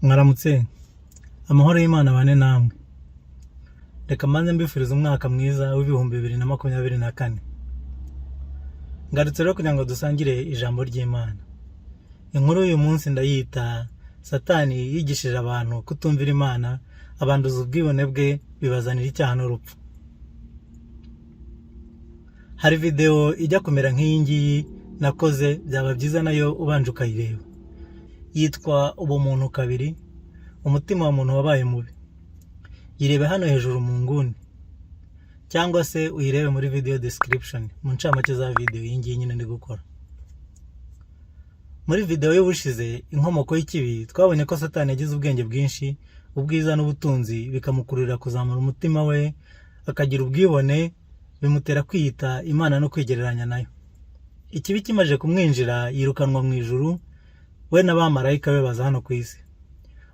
Mwaramutse, amahoro y'Imana abane namwe. Reka mbanze mbifuriza umwaka mwiza w'2024. Ngarutse rero kugira ngo dusangire ijambo ry'Imana. Inkuru y'uyu munsi ndayita "Satani yigishije abantu kutumvira Imana, abanduza ubwibone bwe, bibazanira icyaha n'urupfu." Hari videwo ijya kumera nk'iyi ngiyi nakoze, byaba byiza nayo ubanje ukayireba. Yitwa "Ubumuntu Kabiri, Umutima wa Muntu Wabaye Mubi". Yirebe hano hejuru mu nguni cyangwa se uyirebe muri video description, mu ncamake za video iyi ngiyi nyine ndi gukora. Muri video y'ubushize, "Inkomoko y'ikibi", twabonye ko Satani yagize ubwenge bwinshi, ubwiza n'ubutunzi bikamukururira kuzamura umutima we, akagira ubwibone, bimutera kwiyita Imana no kwigereranya nayo. Ikibi kimaze kumwinjira, yirukanwa mu ijuru, we n'abamarayika be baza hano ku isi.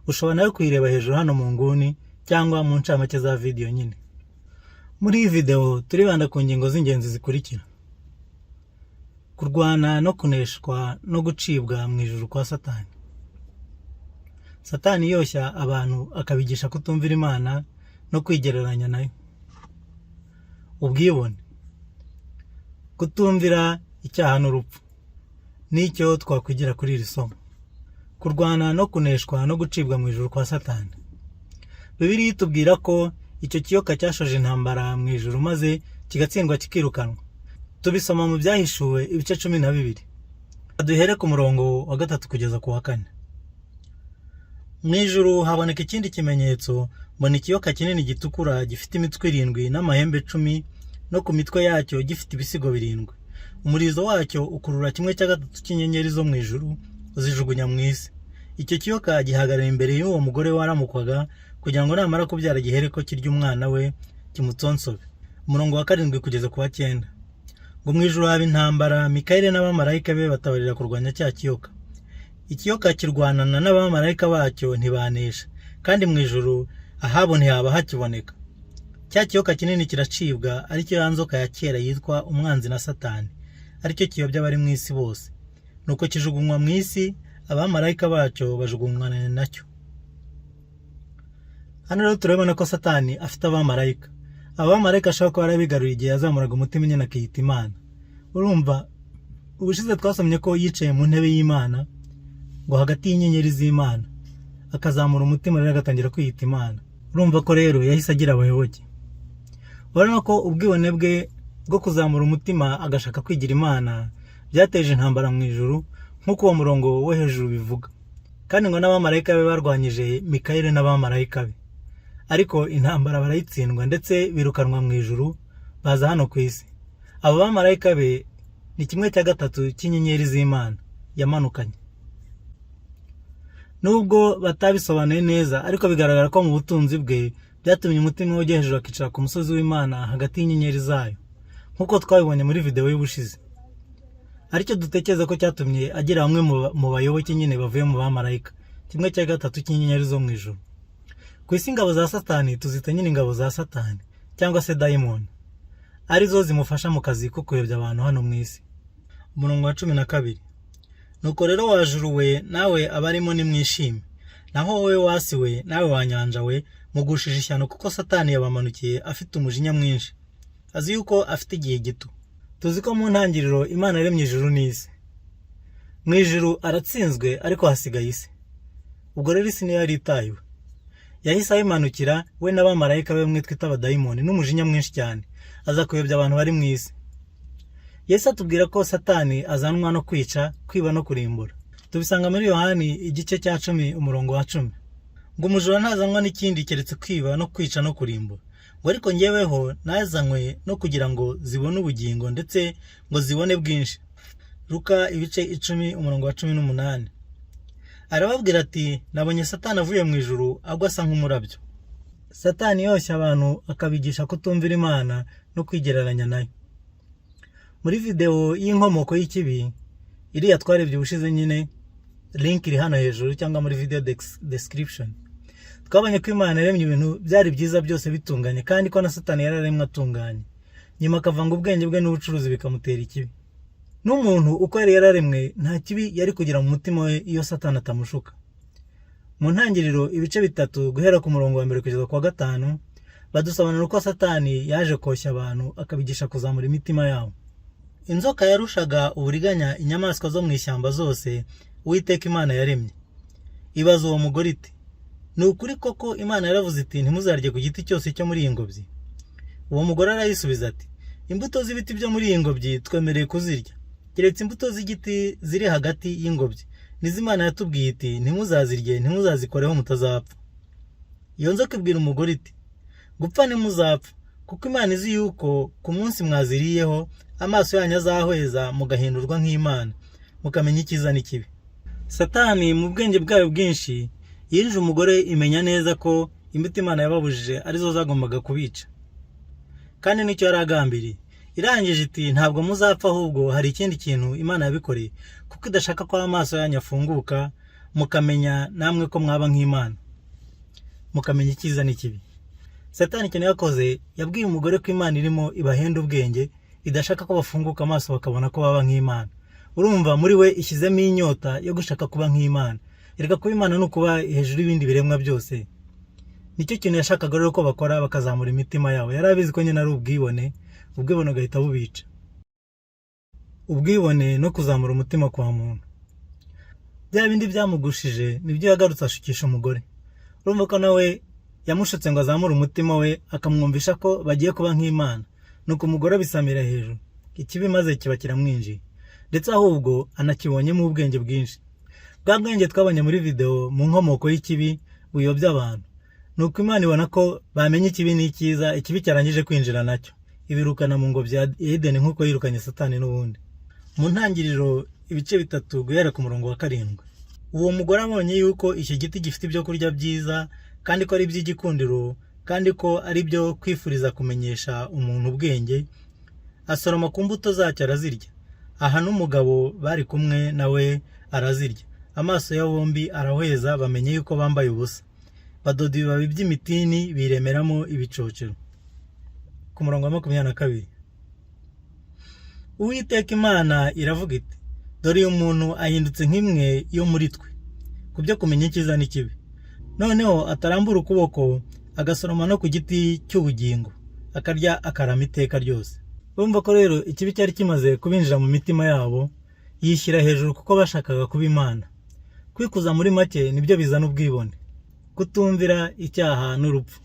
Ushobora nawe kuyireba hejuru hano mu nguni cyangwa mu ncamake za video nyine. Muri iyi video turibanda ku ngingo z'ingenzi zikurikira: kurwana no kuneshwa no gucibwa mu ijuru kwa Satani. Satani yoshya abantu akabigisha kutumvira Imana no kwigereranya nayo. Ubwibone, kutumvira, icyaha n'urupfu. N'icyo twakwigira kuri iri somo. Kurwana no kuneshwa no gucibwa mu ijuru kwa Satani. Bibiliya itubwira ko icyo kiyoka cyashoje intambara mu ijuru maze kigatsindwa, kikirukanwa. Tubisoma mu Byahishuwe ibice 12. Duhere ku murongo wa 3 kugeza ku wa 4. Mu ijuru haboneka ikindi kimenyetso, mbona ikiyoka kinini gitukura, gifite imitwe irindwi n'amahembe 10, no ku mitwe yacyo gifite ibisigo birindwi. Umurizo wacyo ukurura 1/3 cy'inyenyeri zo mu ijuru, uzijugunya mu isi. Icyo kiyoka gihagarara imbere y'uwo mugore waramukwaga, kugira ngo namara kubyara gihereko kirya umwana we, kimutsonsobe. Umurongo wa 7 kugeza ku wa 9 ngo: Mu ijuru haba intambara, Mikayeli n'abamarayika be batabarira kurwanya cya kiyoka. Ikiyoka kirwanana n'abamarayika bacyo, ntibanesha, kandi mu ijuru ahabo ntihaba hakiboneka. Cya kiyoka kinini kiracibwa, aricyo ya nzoka ya kera yitwa Umwanzi na Satani, aricyo kiyobya abari mu isi bose. Nuko kijugunywa mu isi, abamarayika bacyo bajugunywa nacyo. Hano rero turabona ko Satani afite abamarayika. Aba bamarayika ashobora kuba yarabigaruriye igihe yazamuraga umutima nyine akiyita Imana. Urumva, ubushize twasomye ko yicaye mu ntebe y'Imana, ngo hagati y'inyenyeri z'Imana, akazamura umutima rero agatangira kwiyita Imana. Urumva ko rero yahise agira abayoboke. Urabona ko ubwibone bwe bwo kuzamura umutima agashaka kwigira Imana byateje intambara mu ijuru, nk'uko uwo murongo wo hejuru bivuga. Kandi ngo n'abamarayika be barwanyije Mikayeli n'abamarayika be, ariko intambara barayitsindwa, ndetse birukanwa mu ijuru baza hano ku isi. Abo bamarayika be ni 1/3 cy'inyenyeri z'Imana yamanukanye. Nubwo batabisobanuye neza, ariko bigaragara ko mu butunzi bwe byatumye umutima we ujya hejuru, akicara ku musozi w'Imana hagati y'inyenyeri zayo, nk'uko twabibonye muri videwo y'ubushize. Aricyo dutekereza ko cyatumye agira bamwe mu bayoboke nyine bavuye mu bamarayika, 1/3 cy'inyenyeri zo mu ijuru. Ku isi ingabo za Satani tuzita nyine ingabo za Satani cyangwa se dayimoni, arizo zimufasha mu kazi ko kuyobya abantu hano mu isi. Umurongo wa 12: Nuko rero wa juru we nawe abarimo, nimwishime! Naho wowe wa si we nawe wa nyanja we, mugushije ishyano, kuko Satani yabamanukiye afite umujinya mwinshi, azi yuko afite igihe gito. Tuzi ko mu ntangiriro Imana yaremye ijuru n'isi. Mu ijuru aratsinzwe, ariko hasigaye isi. Ubwo rero isi niyo yari itahiwe. Yahise ayimanukira, we n'abamarayika be bamwe twita abadayimoni, n'umujinya mwinshi cyane, aza kuyobya abantu bari mu isi. Yesu atubwira ko Satani azanwa no kwica, kwiba no kurimbura. Tubisanga muri Yohani igice cya 10, umurongo wa 10, ngo: "Umujura ntazanwa n'ikindi keretse kwiba no kwica no kurimbura," ngo: "ariko ngeweho nazanywe no kugira ngo zibone ubugingo, ndetse ngo zibone bwinshi." Luka ibice 10, umurongo wa 18. Arababwira ati: "Nabonye Satani avuye mu ijuru agwa asa nk'umurabyo." Satani yoshya abantu akabigisha kutumvira Imana no kwigereranya nayo. Muri videwo y'Inkomoko y'Ikibi, iriya twarebye ubushize nyine, link iri hano hejuru cyangwa muri video description, twabonye ko Imana yaremye ibintu byari byiza, byose bitunganye, kandi ko na Satani yararemwe atunganye, nyuma akavanga ubwenge bwe n'ubucuruzi, bikamutera ikibi. N'umuntu uko yari yararemwe, nta kibi yari kugira mu mutima we iyo Satani atamushuka. Mu Ntangiriro ibice 3 guhera ku murongo wa 1 kugeza ku wa 5, badusobanurira uko Satani yaje koshya abantu akabigisha kuzamura imitima yabo. Inzoka yarushaga uburiganya inyamaswa zo mu ishyamba zose Uwiteka Imana yaremye. Ibaza uwo mugore iti: "Ni ukuri koko Imana yaravuze iti ntimuzarye ku giti cyose cyo muri iyi ngobyi?" Uwo mugore arayisubiza ati: "Imbuto z'ibiti byo muri iyi ngobyi twemereye kuzirya, keretse imbuto z'igiti ziri hagati y'ingobyi, nizo Imana yatubwiye iti ntimuzazirye, ntimuzazikoreho mutazapfa." Iyo nzoka ibwira umugore iti: "Gupfa ntimuzapfa, kuko Imana izi yuko ku munsi mwaziriyeho amaso yanyu azahweza mugahindurwa nk'Imana, mukamenya icyiza n'ikibi." Satani mu bwenge bwayo bwinshi yinjije umugore imenya neza ko imbuto Imana yababujije arizo zagombaga kubica, kandi nicyo yari agambiriye. Irangije iti: "Ntabwo muzapfa, ahubwo hari ikindi kintu Imana yabikoreye, kuko idashaka ko amaso yanyu afunguka mukamenya namwe ko mwaba nk'Imana, mukamenya icyiza n'ikibi." Satani ikintu yakoze, yabwiye umugore ko Imana irimo ibahenda ubwenge, idashaka ko bafunguka amaso bakabona ko baba nk'Imana. Urumva muri we ishyizemo inyota yo gushaka kuba nk'Imana. Erega kuba Imana ni ukuba hejuru y'ibindi biremwa byose. Nicyo kintu yashakaga rero ko bakora, bakazamura imitima yabo. Yari abizi ko nyine ari ubwibone, ubwibone ugahita bubica. Ubwibone no kuzamura umutima kwa muntu, bya bindi byamugushije nibyo yagarutse ashukisha umugore. Urumva ko nawe yamushutse ngo azamure umutima we, akamwumvisha ko bagiye kuba nk'Imana. Nuko umugore abisamira hejuru, ikibi maze kiba kiramwinjiye, ndetse ahubwo anakibonyemo ubwenge bwinshi, bwa bwenge twabonye muri videwo mu nkomoko y'ikibi buyobya abantu. Nuko Imana ibona ko bamenya ikibi n'icyiza, ikibi cyarangije kwinjira nacyo, ibirukana mu ngobyi ya Edeni nk'uko yirukanye Satani n'ubundi. Mu Ntangiriro ibice 3 guhera ku murongo wa 7: Uwo mugore abonye yuko icyo giti gifite ibyo kurya byiza, kandi ko ari iby'igikundiro, kandi ko ari ibyo kwifuriza kumenyesha umuntu ubwenge, asoroma ku mbuto zacyo arazirya, aha n'umugabo bari kumwe nawe arazirya. Amaso ya bombi arahweza, bamenye yuko bambaye ubusa, badoda ibibabi by'imitini biremeramo ibicocero. Ku murongo wa 22: Uwiteka Imana iravuga iti: "Dore uyu muntu ahindutse nk'imwe yo muri twe ku byo kumenya icyiza n'ikibi, noneho atarambura ukuboko agasoroma no ku giti cy'ubugingo, akarya akarama iteka ryose." Urumva ko rero ikibi cyari kimaze kubinjira mu mitima yabo, yishyira hejuru kuko bashakaga kuba Imana. Kwikuza muri make nibyo bizana ubwibone, kutumvira, icyaha n'urupfu.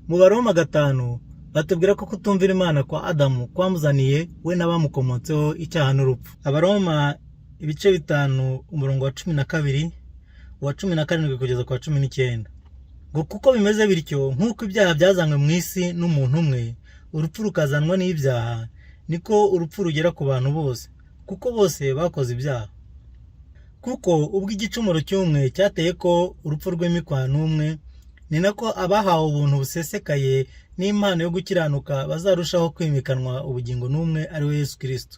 Mu Baroma 5 batubwira ko kutumvira Imana kwa Adamu kwamuzaniye we n'abamukomotseho icyaha n'urupfu. Abaroma ibice 5, umurongo wa 12, uwa 17 kugeza ku wa 19, ngo: "Kuko bimeze bityo, nk'uko ibyaha byazanywe mu isi n'umuntu umwe, urupfu rukazanwa n'ibyaha, niko urupfu rugera ku bantu bose, kuko bose bakoze ibyaha. Kuko ubwo igicumuro cy'umwe cyateye ko urupfu rwimikwa n'umwe, ni nako abahawe ubuntu busesekaye n'impano yo gukiranuka bazarushaho kwimikanwa ubugingo n'umwe, ari we Yesu Kirisito.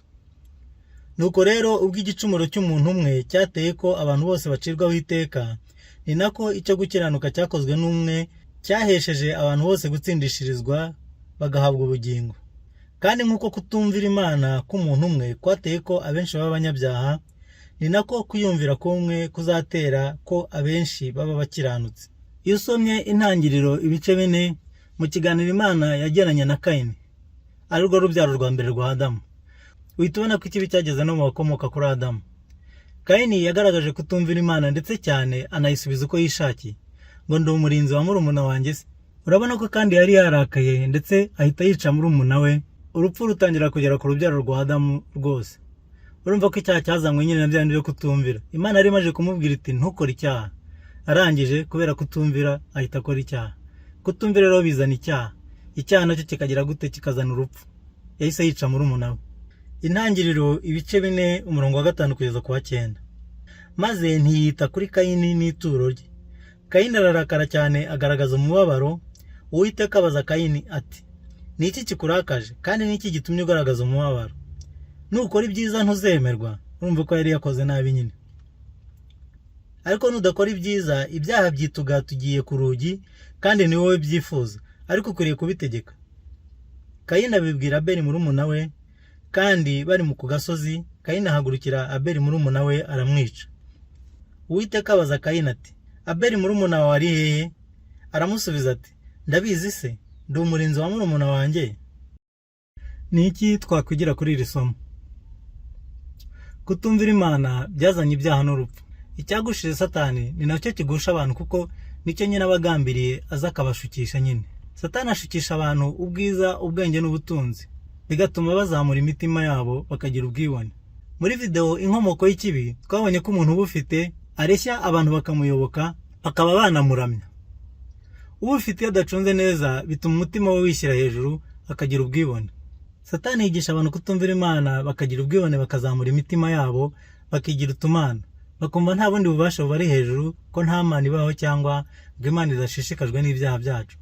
Nuko rero ubwo igicumuro cy'umuntu umwe cyateye ko abantu bose bacirwaho iteka, ni nako icyo gukiranuka cyakozwe n'umwe cyahesheje abantu bose gutsindishirizwa bagahabwa ubugingo. Kandi nk'uko kutumvira Imana k'umuntu umwe kwateye ko abenshi baba abanyabyaha, ni nako kwiyumvira k'umwe kuzatera ko abenshi baba abakiranutsi." Iyo usomye Intangiriro ibice 4, mu kiganiro Imana yagiranye na Kayini, ari rwo rubyaro rwa mbere rwa Adamu, uhita ubona ko ikibi cyageze no mu bakomoka kuri Adamu. Kayini yagaragaje kutumvira Imana ndetse cyane, anayisubiza uko yishakiye, ngo: "Ndi umurinzi wa murumuna wanjye se?" Urabona ko kandi yari yarakaye, ndetse ahita yica murumuna we. Urupfu rutangira kugera ku rubyaro rwa Adamu rwose. Urumva ko icyaha cyazanywe nyine na bya bindi byo kutumvira. Imana yari imaze kumubwira iti: "Ntukore icyaha." Arangije kubera kutumvira ahita akora icyaha. Kutumvira rero bizana icyaha, icyaha nacyo kikagira gute? Kikazana urupfu. Yahise yica murumuna we. Intangiriro ibice 4, umurongo wa 5 kugeza ku wa 9: Maze ntiyita kuri Kayini n'ituro rye. Kayini ararakara cyane, agaragaza umubabaro. Uwiteka abaza Kayini ati: "Ni iki kikurakaje, kandi ni iki gitumye ugaragaza umubabaro? Nukora ibyiza ntuzemerwa?" Urumva ko yari yakoze nabi nyine. "Ariko nudakora ibyiza, ibyaha byitugatugiye ku rugi, kandi ni wowe byifuza, ariko ukwiriye kubitegeka." Kayini abibwira Abeli murumuna we, kandi bari mu ku gasozi, Kayini ahagurukira Abeli murumuna we aramwica. Uwiteka abaza Kayini ati: Abeli murumuna wawe ari hehe? Aramusubiza ati: Ndabizi se? Ndi umurinzi wa murumuna wanjye? Ni iki twakwigira kuri iri somo? Kutumvira Imana byazanye ibyaha n'urupfu. Icyagushije Satani ni nacyo kigusha abantu, kuko nicyo nyine aba agambiriye, aza akabashukisha nyine. Satani ashukisha abantu ubwiza, ubwenge n'ubutunzi, bigatuma bazamura imitima yabo, bakagira ubwibone. Muri videwo "Inkomoko y'ikibi" twabonye ko umuntu uba ufite areshya abantu bakamuyoboka, bakaba banamuramya. Uba ufite iyo adacunze neza, bituma umutima we wishyira hejuru, akagira ubwibone. Satani yigisha abantu kutumvira Imana, bakagira ubwibone, bakazamura imitima yabo, bakigira utumana, bakumva nta bundi bubasha bubari hejuru, ko nta Mana ibaho cyangwa ngo Imana idashishikajwe n'ibyaha byacu.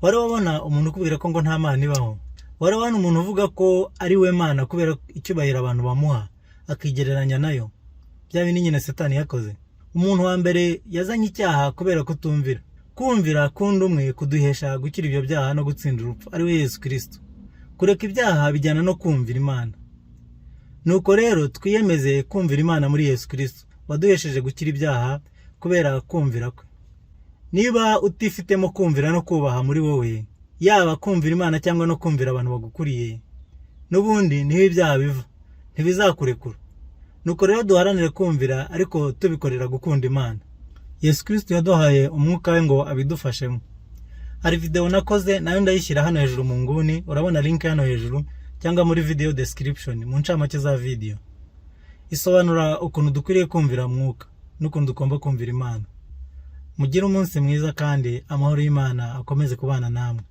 Wari wabona umuntu ukubwira ko ngo nta Mana ibaho? Wari wabona umuntu uvuga ko ari we Mana kubera icyubahiro abantu bamuha, akigereranya nayo? Bya bindi nyine Satani yakoze. Umuntu wa mbere yazanye icyaha kubera kutumvira. Kumvira kundi umwe kuduhesha gukira ibyo byaha no gutsinda urupfu, ari we Yesu Kirisito. Kureka ibyaha bijyana no kumvira Imana. Nuko rero twiyemeze kumvira Imana muri Yesu Kirisito waduhesheje gukira ibyaha kubera kumvira kwe. Niba utifitemo kumvira no kubaha muri wowe, yaba kumvira Imana cyangwa no kumvira abantu bagukuriye, n'ubundi niho ibyaha biva, ntibizakurekura. Nuko rero duharanire kumvira, ariko tubikorera gukunda Imana. Yesu Kirisito yaduhaye Umwuka we ngo abidufashemo. Hari videwo nakoze, nayo ndayishyira hano hejuru mu nguni. Urabona link hano hejuru cyangwa muri video description, mu ncamake za video. Isobanura ukuntu dukwiriye kumvira Mwuka n'ukuntu tugomba kumvira Imana. Mugire umunsi mwiza kandi amahoro y'Imana akomeze kubana namwe.